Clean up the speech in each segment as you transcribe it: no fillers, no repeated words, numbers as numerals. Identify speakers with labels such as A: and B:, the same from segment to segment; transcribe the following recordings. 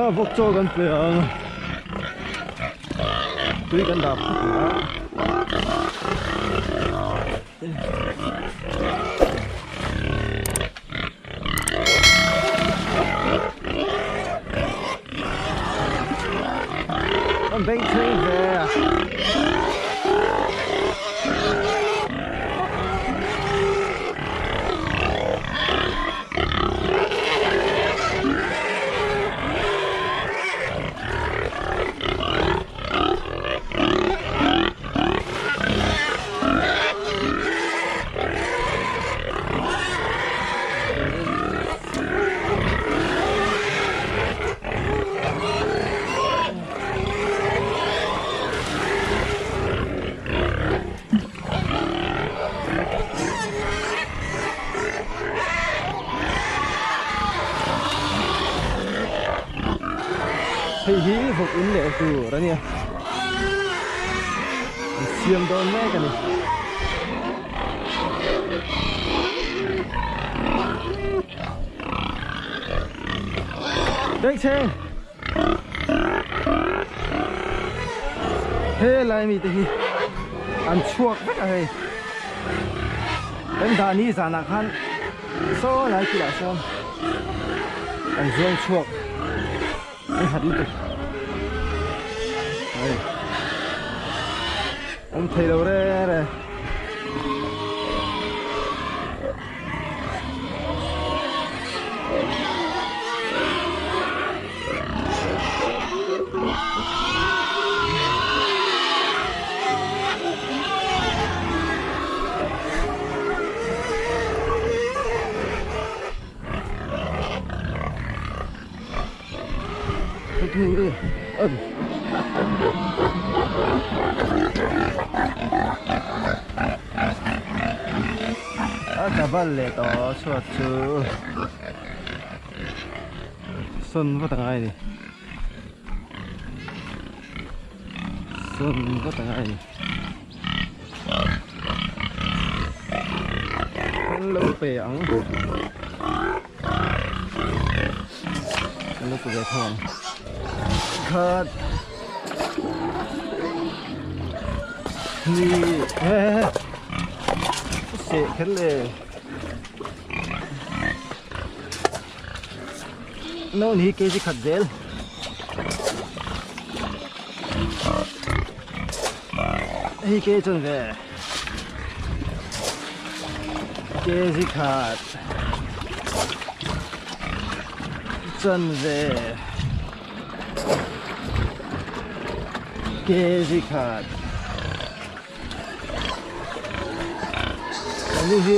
A: Vawk chaw kan pe ang tui kan dah phawt ang a. An beng thleng ve a. Hei hi vawk in leh tur a nia an siam dawn mek a ni. Bengchheng Helai mite hi an chhuak vek a hei kan dah ni zanah khan saw lai kilah sawn an zuang chhuak an hat lutuk hei awm thei lo re re. A tla leh tawh chhuat chu sawn vat a ngai a ni sawn vat a ngai a ni kan lo pe ang kan lo pe ve tho ang khat ni he he seh kher le no ni kg khat zel hei ke chuan ve kg khat chuan ve kg khat ani hi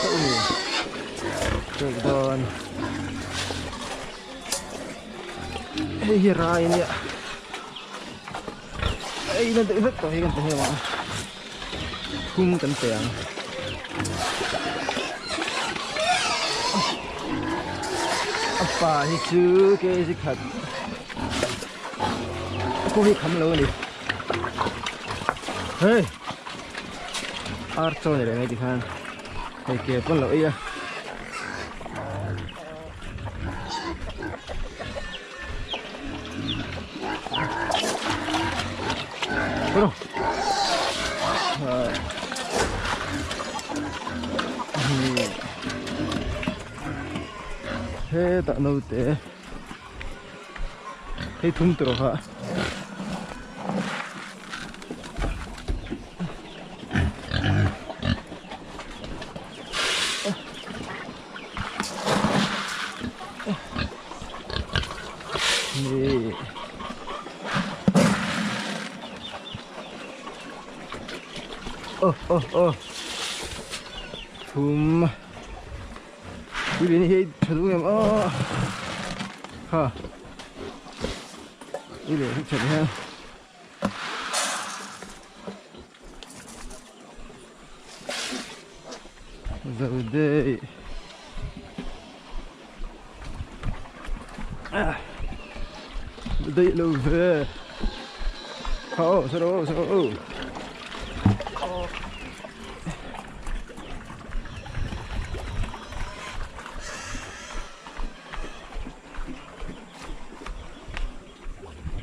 A: ka u pek dawn hei hi rai ania ei na daih vek tawh hi kan ti hnem ang thum kan pe ang a pa hi chu kg khat a pawh hi kham lo a ni hei ar chaw ni leh mai tikhan hei ke pawn lo ei a Bro. Hetah naute hei thum tur kha Ni. Ơ ơ ơ. Thum. Quý vị hi thlu em ơ. Ha. Đi để hít chặt ha. Zawdei. Daih lo ve. Ho, sao đâu, sao đâu.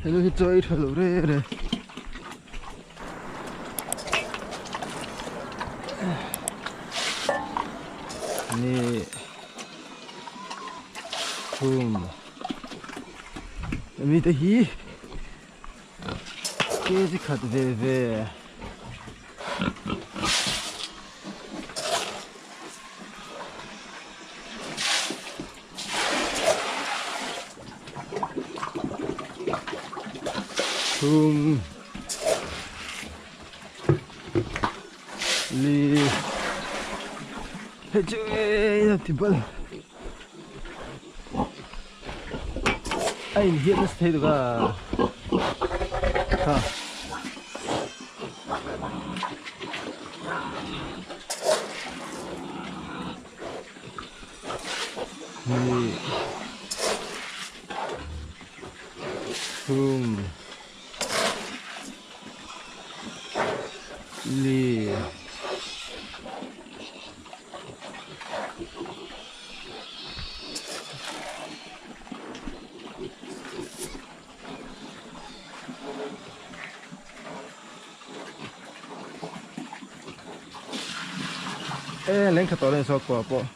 A: Henu hi chaw ei tha lo re re. Ni thum mi te hi kg khat ve ve. Thum li hei chu ei a ti bal a inhiat nasa thei tuk a kha. Ni thum li e leng khat tawh lo saw kua pawh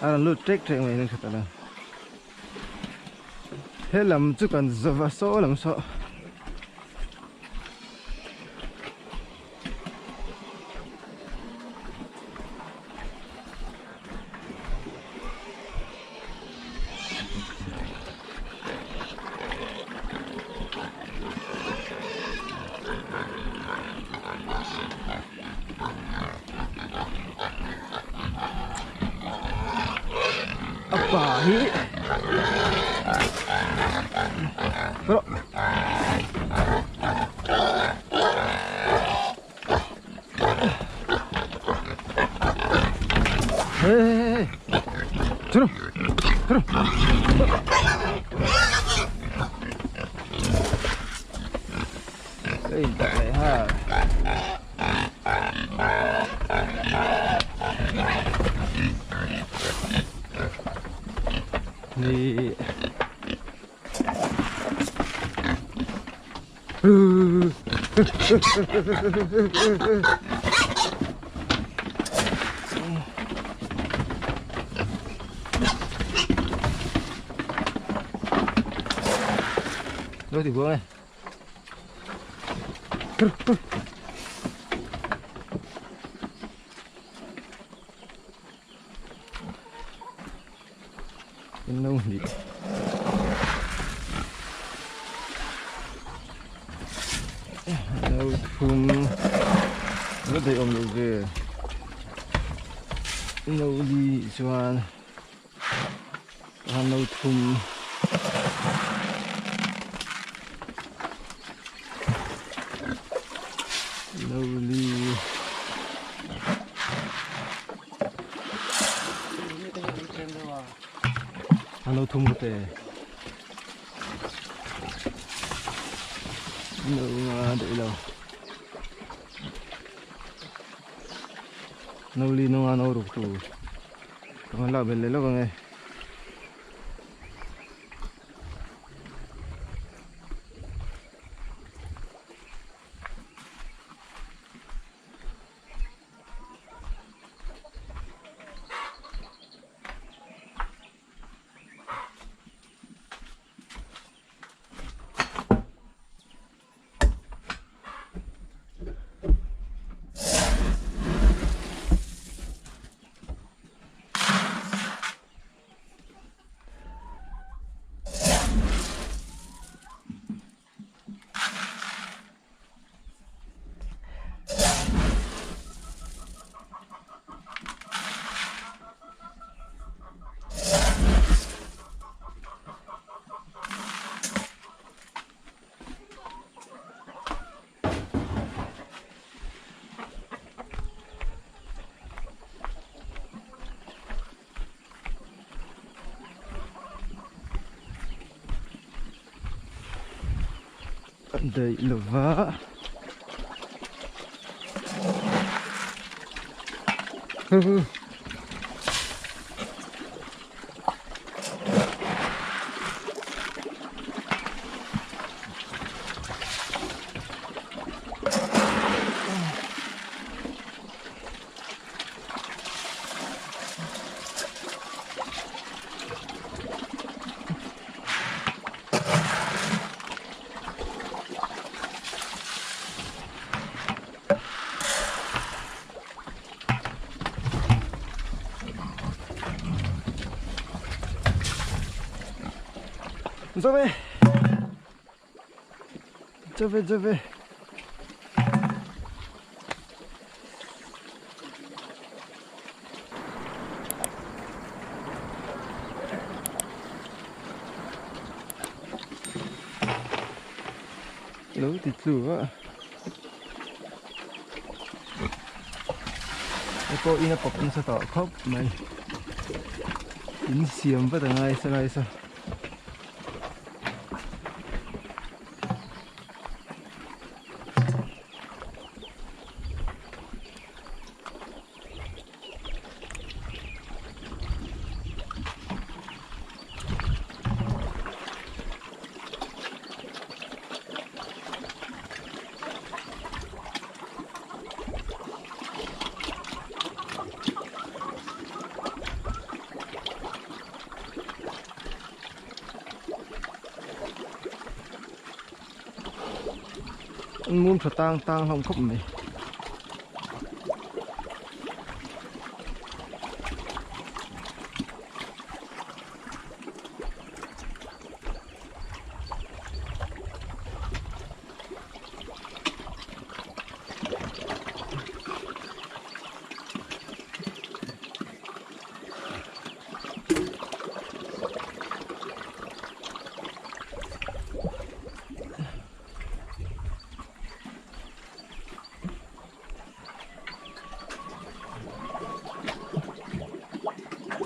A: a rawn lut ṭek ṭek mai leng khat tawh lo he lam chu kan zava saw lam saw A pa hi rawh Hey, hey, hey. Churu. Churu. Ê, lại ha. Ni. Đôi thì vương này. No ni. No thum. Nó thấy ông đâu về. No đi chuan. No thum. No li. No thum te. No để đâu. No li no no ruk tu. Còn là bên lấy lo nghe. Đây là vá. Chawve chawve chawve Lo ti tlu a Hei pawh in a pawp nasa tawh khawp mai in siam vat a ngai sa lai sa. An mum tha tang tang hlawm khawp mai.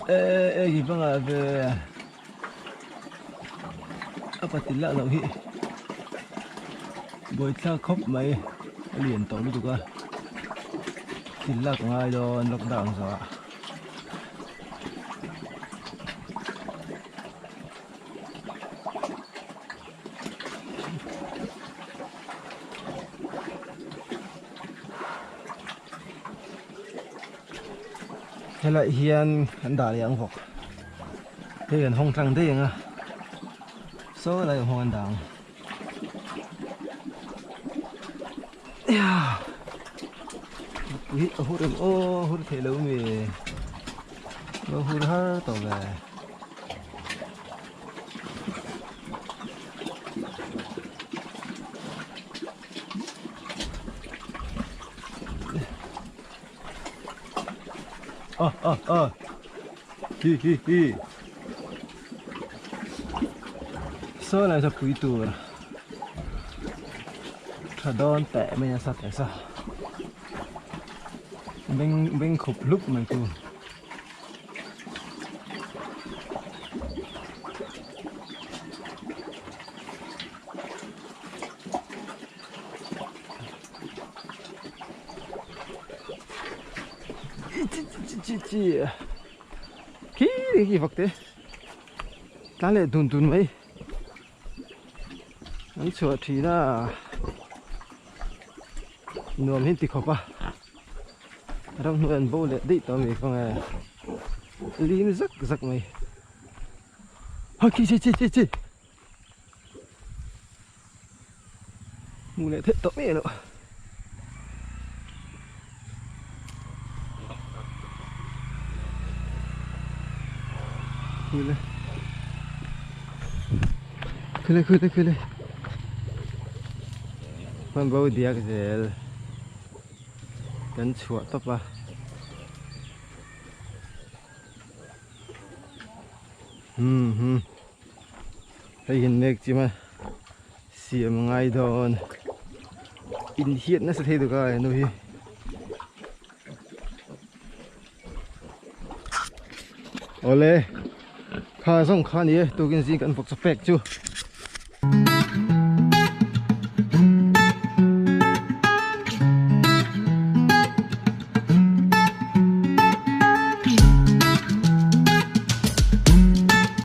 A: Ê ê gì vâng ạ về a patil lah loh hi buaithlak khawp mai a lian tawh lutuk a thil lak a ngai dawn lockdown zawh ah. Helai hian an dah leh ang bawk hei an hawng tlang daih ang a saw lai hawng an dah ang ui a hur em aw hur theih lo mi lo hur har tawh ve. Ờ ờ ờ Hi hi hi Saw lai saw pui tur tha dawn teh mai a sa teh sa beng beng khup hlup mai chu. Khi khi vak te tlan leh dun dun mai an chhuah thin a nuam hi ti khawp a ramhnuai an bo leh daih tawh a mi kawng e lim zak zak mai ha khi chi chi chi chi. Hmuh leh theih tawh miah loh. Khule. Khule khule khule. Hman bo diak zel. Kan chhuah tawp a. Hmm hmm. Hei hian mek chim a siam a ngai dawn inhiat nasa thei deuh a henu hi awle kha zawng kha a ni e tukin zing kan vawk chawpek chu.